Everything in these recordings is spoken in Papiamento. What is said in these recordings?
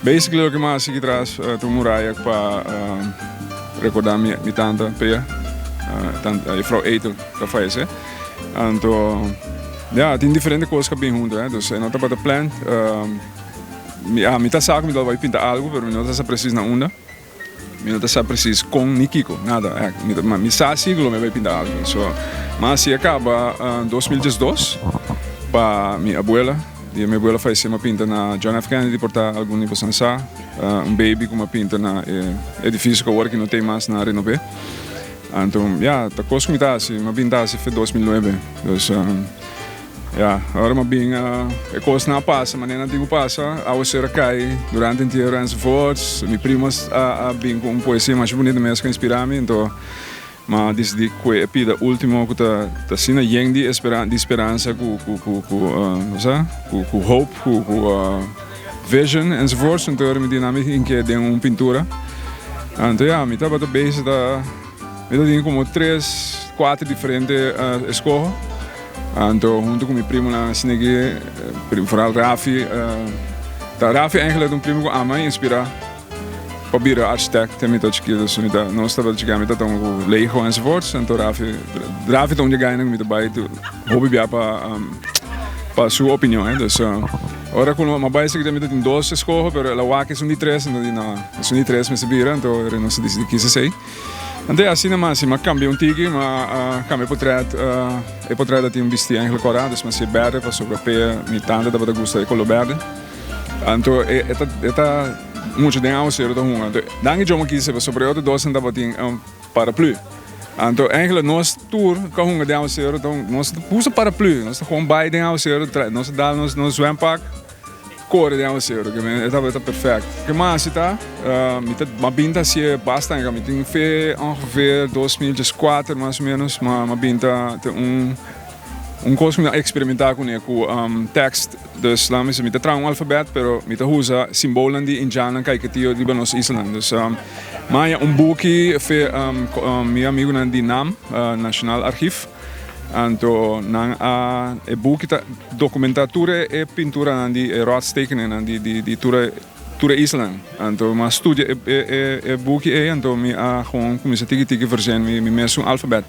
Basically loke mi a hasi aki tras ta un muraya pa recorda mi tanta Pea, juffrouw Ethel ku a fayece. Anto ya tin diferente kos ku a bin huntu, dus e no tabata plan. Mi ta sa ku mi ta bai pinta algu pero mi no ta sa presis na unda. Mi no ta sa precies con ni kico, nada. Ma mi sa si cu lo mi bay pinta algo. So, ma si a caba 2012 pa mi abuela, dia mi abuela fallece mi a pinta na John F. Kennedy por ta algun di boso sa, un baby cu mi a pinta na e edificio cu awor aki no t'ey mas na renove. Anto, ya, ta cos cu mi ta haci, mi a bin ta haci fe 2009. Dus. Ya, ora m'a bin e kosnan a pasa manera nan tin ku pasa, awaser a kai durante entiero enzovoorts. Mi primo a bin ku un poesia masha bunita mes ku a inspirá mi, anto m'a disidí ku e pida ultimo ku ta asina yen di di speransa ku ku ku ku sa ku ku hope ku ku vision enzovoorts. Anto ora mi di nan mi hink'é den un pintura. Anto ya, mi tabata bezig ta mi ta tin komo tres, kuater diferente eskoho. Anto hunto ku mi primonan asina aki, vooral Rafi, ta Rafi eigenlijk ta un primo ku ama a inspirá pa bira architect te mi ta chikito. So mi ta, nos tabata chikito mi ta tuma ku Lego enzovoorts. Anto Rafi, Rafi ta un di e gainan ku mi ta bai hopi bia pa pa su opinion. Dus ora ku mi a bai esaki mi ta tin dos eskoho pero el a wak esun di tres anto di no, esun di tres mester bira anto nos a disidi kis esei. Anto asina mas si m'a cambia un tiki, m'a cambia e potret, e potret a tin un bisti eigenlijk cora, dus m'a haci berde pasobra p'e mi tanta tabata gusta e color berde. Anto e ta e ta mucha den awaceru ta hunga. Anto dan e djo m'a kisa pasobra e otro dosnan tabatin un paraplu. Anto eigenlijk nos tur cu a hunga den awaceru ta nos ta usa paraplu, nos ta gewoon bay den awaceru, nos ta dal nos zwempak. Kore den awaseru ke men e tabata perfect. Ke mas hasi ta, mi ta m'a bin ta hasié basta aña, mi tin fe ongeveer 2014 mas o menos m'a bin ta te un un kos ku mi a eksperimentá kuné ku tekst. Dus laat mi bisa mi ta traha un alfabèt pero mi ta usa simbolnan di indjannan kaiketio riba nos islanan. Dus m'a haña un buki fe mi amigunan di nam, Nationaal Archief. Anto nan a e buki ta documentá tur e pinturanan di e rotstekeninnan di di di tur e tur e islanan. Anto mi a studia e e e buki ei anto mi a gewoon kuminsá tiki tiki verzin mi mi mesun alfabèt.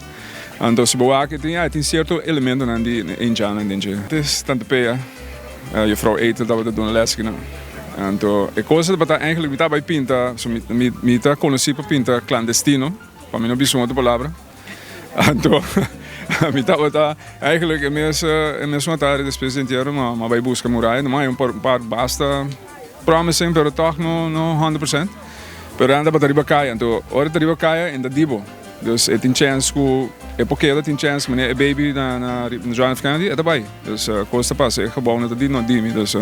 Anto si bo wak e tin ya e tin sierto elementonan di e indjannan den dje. Antes tante Pea, juffrouw Ethel tabata duna lès akinan. Anto e kos tabata eigenlijk mi ta bai pinta, so mi mi mi ta konosí pa pinta klandestino, pa mi no bisa un otro palabra. Anto mi tabata eigenlijk e mes e mesun atardi despues di entiero mi a bai buska muraya no hay un par basta promising pero toch no no 100% pero nan tabata riba kaya anto ora ta riba kaya e ta dibo dus e tin chens ku e por keda tin chens manera e baby na na John F Kennedy e ta bai dus kos ta pasa e gebou no ta di no dimi dus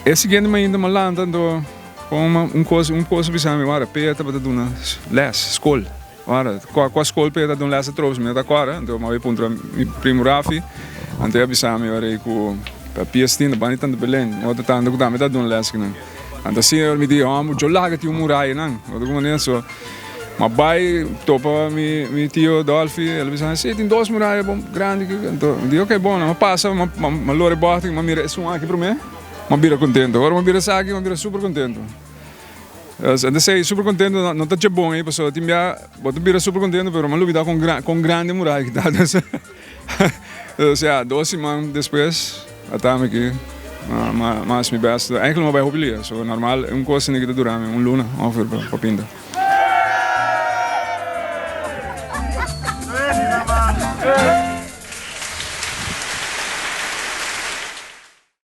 e siguiente mainta mi a lanta anto. Kon un kos un kos a bisa mi wara Pea tabata duna les skol wara kua kua skol Pea ta duna les atrobe mi no ta kòrda anto mi a bai puntra mi primu Rafi anto e a bisa mi ora ei ku ta Pia Stina banda di tanta Belen otro tanta ku tambe ta duna les kinan anto asina mi di hòmber djo laga tin un muraya nan otro ku manera so mi a bai topa mi mi tio Dolfi el a bisa mi si tin dos muraya bon grandi aki anto mi di oke bon mi a pasa mi a lora e bòrta mi a mira esun aki promé. M'a bira contento. Ora m'a bira esaki, m'a bira super contento. Antes ei, super contento no ta dje bon ei, pasobra tin bia bo ta bira super contento, pero m'a lubida con gran con grandi e muraya ki ta. Entonces, ya, dos siman despues a ta mi aki, m'a m'a haci mi best. Eigenlijk m'a bai hopi lia, so normal un cos asina ki ta dura mi un luna ongeveer pa pinta.